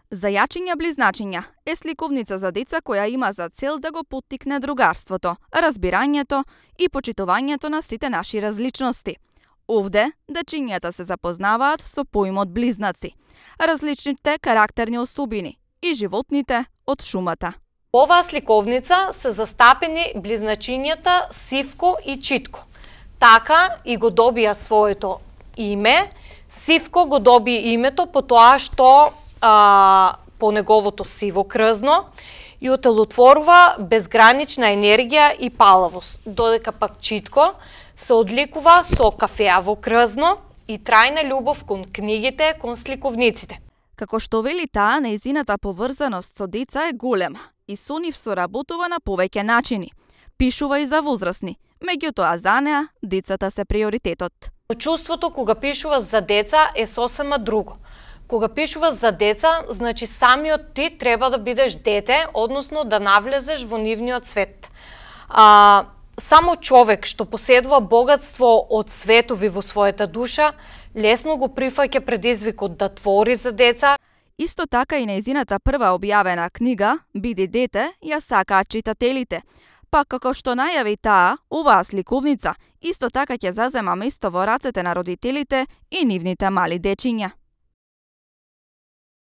Зајачиња близначиња е сликовница за деца која има за цел да го поттикне другарството, разбирањето и почитувањето на сите наши различности. Овде, дечињата се запознаваат со поимот близнаци, различните карактерни особини и животните од шумата. Во оваа сликовница се застапени близначињата Сивко и Читко. Така и го добија своето име. Сивко го доби името по тоа што по неговото сиво крзно и отелотворува безгранична енергија и палавост, додека пак Читко се одликува со кафеаво крзно и трајна љубов кон книгите, кон сликовниците. Како што вели таа, нејзината поврзаност со деца е голема и со нив соработува на повеќе начини. Пишува и за возрастни, меѓутоа за неа децата се приоритетот. Чувството кога пишуваш за деца е сосема друго. Кога пишуваш за деца, значи самиот ти треба да бидеш дете, односно да навлезеш во нивниот свет. Само човек што поседува богатство од светови во својата душа, лесно го прифаќа предизвикот да твори за деца. Исто така и нејзината прва објавена книга, Биди дете, ја сакаат читателите. Па како што најави таа, оваа сликовница исто така ќе зазема место во рацете на родителите и нивните мали дечиња.